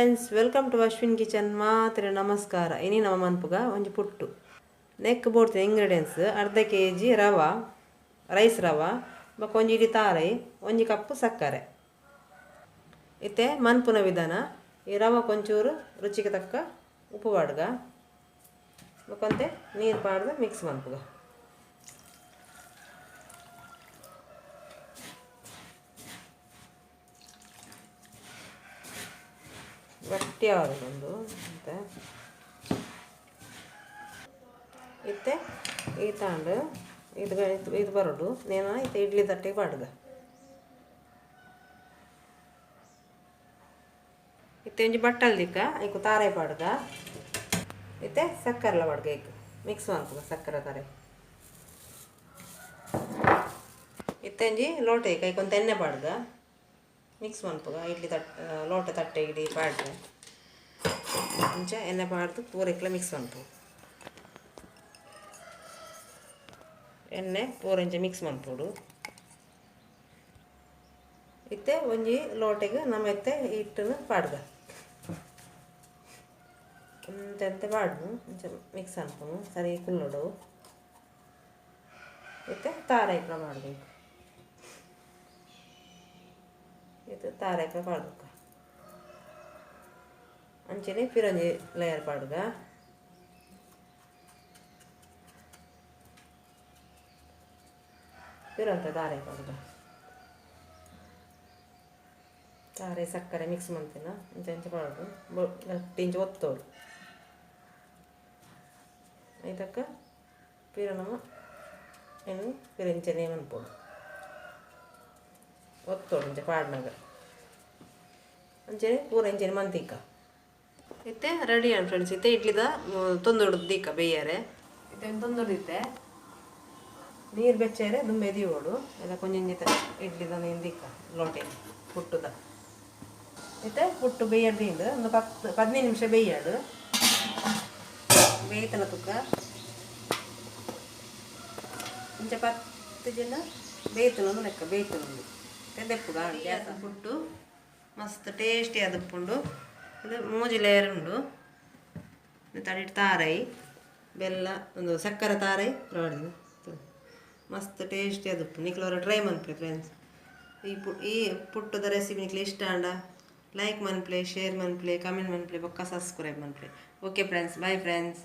Friends, welcome to Ashwin kitchen. ಮಾತ್ರ ನಮಸ್ಕಾರ. ಇನಿ ನಮ್ಮ ಮನ್ಪುಗ ಒಂಜಿ ಪುಟ್ಟು ನೆಕ್ ಬೋಡ್ತಿನ ಇಂಗ್ರೀಡಿಯೆಂಟ್ಸ್: ಅರ್ಧ ಕೆಜಿ ರವಾ, ರೈಸ್ ರವಾ, ಬೊಕ ಒಂಜಿ ಇಡಿ ತಾರೈ, ಒಂಜಿ ಕಪ್ ಸಕ್ಕರೆ. ಇತ್ತೆ ಮನ್ಪುನ ವಿಧಾನ. ಈ ರವ ಕೊಂಚೂರು ರುಚಿಗೆ ತಕ್ಕ ಉಪ್ಪು ಪಾಡ್ಗ, ಬೊಕೊಂತೆ ನೀರು ಪಾಡ್ದು ಮಿಕ್ಸ್ ಮನ್ಪುಗ. ಗಟ್ಟಿ ಒಂದು ಮತ್ತು ಇತ್ತೆ ಈ ತಾಂಡು ಇದು ಇದು ಬರೋಡು ನೇನ. ಇತ್ತೆ ಇಡ್ಲಿ ತಟ್ಟೆಗೆ ಪಾಡುಗ. ಇತ್ತೆ ಒಂಜಿ ಬಟ್ಟಲ್ ದಿಕ್ಕ, ಐಕು ತಾರೈ ಪಾಡುಗ. ಇತ್ತೆ ಸಕ್ಕರೆಲ ಪಾಡುಗ. ಐಕು ಮಿಕ್ಸ್ ಮನ್ಪುಗ ಸಕ್ಕರೆ ತಾರೈ. ಇತ್ತೆ ಒಂಜಿ ಲೋಟ ಐಕ್ ಐಕೊಂತ ಎಣ್ಣೆ ಪಾಡುಗ, ಮಿಕ್ಸ್ ಮನ್ಪುಗ. ಇಡ್ಲಿ ತಟ್ಟೆ ಲೋಟ ತಟ್ಟೆ ಇಡೀ ಪಾಡ್ರೆ ಅಂಚ ಎಣ್ಣೆ ಪಾಡ್ದು ಪೂರೈಕ್ಲ ಮಿಕ್ಸ್ ಮನ್ಪು. ಎಣ್ಣೆ ಪೂರ ಇಂಚ ಮಿಕ್ಸ್ ಮನ್ಪೊಡು. ಇತ್ತೆ ಒಂಜಿ ಲೋಟೆಗೆ ನಮ್ಮ ಇತ್ತೆ ಹಿಟ್ಟನ್ನು ಪಾಡ್ಗ ಎಂತೆಂತೆ ಪಾಡ್ನು, ಇಂಚ ಮಿಕ್ಸ್ ಅನ್ಪುನು ಸರಿ ಕುಲ್ಲೊಡು. ಇತ್ತೆ ತಾರೈಕ್ಲ ಮಾಡಬೇಕು. ಇದು ತಾರೈಕ್ಲ ಪಾಡ್ಬೇಕು. ಅಂಚನೆ ಪಿರಂಜಿ ಲೇಯರ್ ಪಾಡ್ಗ. ಪಿರಂತ ತಾರೆ ಪಾಡ್ಗ. ತಾರೆ ಸಕ್ಕರೆ ಮಿಕ್ಸ್ ಮಂತಿನ ಇಂಚ ಇಂಚ ಪಾಡೋದು, ಗಟ್ಟಿ ಇಂಚ ಒತ್ತೋಡು. ಐತಕ್ಕ ಪಿರ ನಮ್ಮ ಏನು ಪಿರಂಚನೆ ಮನ್ಪೋಡು, ಒತ್ತೋಡು ಇಂಚ ಪಾಡ್ನಾಗ. ಅಂಚನೆ ಪೂರ ಇಂಚನೆ ಮಂತಿಕ್ಕ. ಇತ್ತೆ ರೆಡಿ ಆಂಡ್ ಫ್ರೆಂಡ್ಸ್. ಇತ್ತೆ ಇಡ್ಲಿದ ತೊಂದೊಡ್ದು ದೀಕ ಬೇಯಾರೆ. ಇತ್ತೆ ತೊಂದೊಡ್ದಿತ್ತೆ ನೀರು ಬೆಚ್ಚಾರೆ ದುಂಬೆ ದೀವೋಡು ಎಲ್ಲ ಕೊಂಚ ಇಡ್ಲಿದ ನೀನು ದೀಕ ಲೋಟೆ ಪುಟ್ಟುದ. ಇತ್ತೆ ಪುಟ್ಟು ಬೇಯರ್ ದಿಂಡು ಒಂದು 10-15 ನಿಮಿಷ ಬೇಯಾಡು. ಬೇಯ್ತನ ತುಕ್ಕ ಇಂಚ 10 ಜನ ಬೇಯ್ತನ ಒಂದು ಲೆಕ್ಕ ಬೇಯ್ತನ ದೆಪ್ಪುಗ. ಗ್ಯಾಸ್ ಪುಟ್ಟು ಮಸ್ತ್ ಟೇಸ್ಟಿ ಆದಪ್ಪುಂಡು. ಇದು ಮೂಜಿ ಲೇಯರ್ ಉಂಡು. ತಡಿಟ್ ತಾರೈ ಬೆಲ್ಲ ಒಂದು ಸಕ್ಕರೆ ತಾರೈ ಪ್ರವಾಡಿದ ಮಸ್ತ್ ಟೇಸ್ಟಿ ಆದಪ್ಪು. ನಿಕ್ಲವರ ಟ್ರೈ ಮನ್ಪೆ ಫ್ರೆಂಡ್ಸ್. ಈ ಪುಟ್ಟದ ರೆಸಿಪಿ ನಿಕ್ಲೆ ಇಷ್ಟ ಆಂಡ ಲೈಕ್ ಮನ್ಪ್ಲೆ, ಶೇರ್ ಮನ್ಪ್ಲೆ, ಕಮೆಂಟ್ ಮನ್ಪ್ಲೆ, ಬೊಕ್ಕ ಸಬ್ಸ್ಕ್ರೈಬ್ ಮನ್ಪ್ಲೆ. Okay friends, bye friends.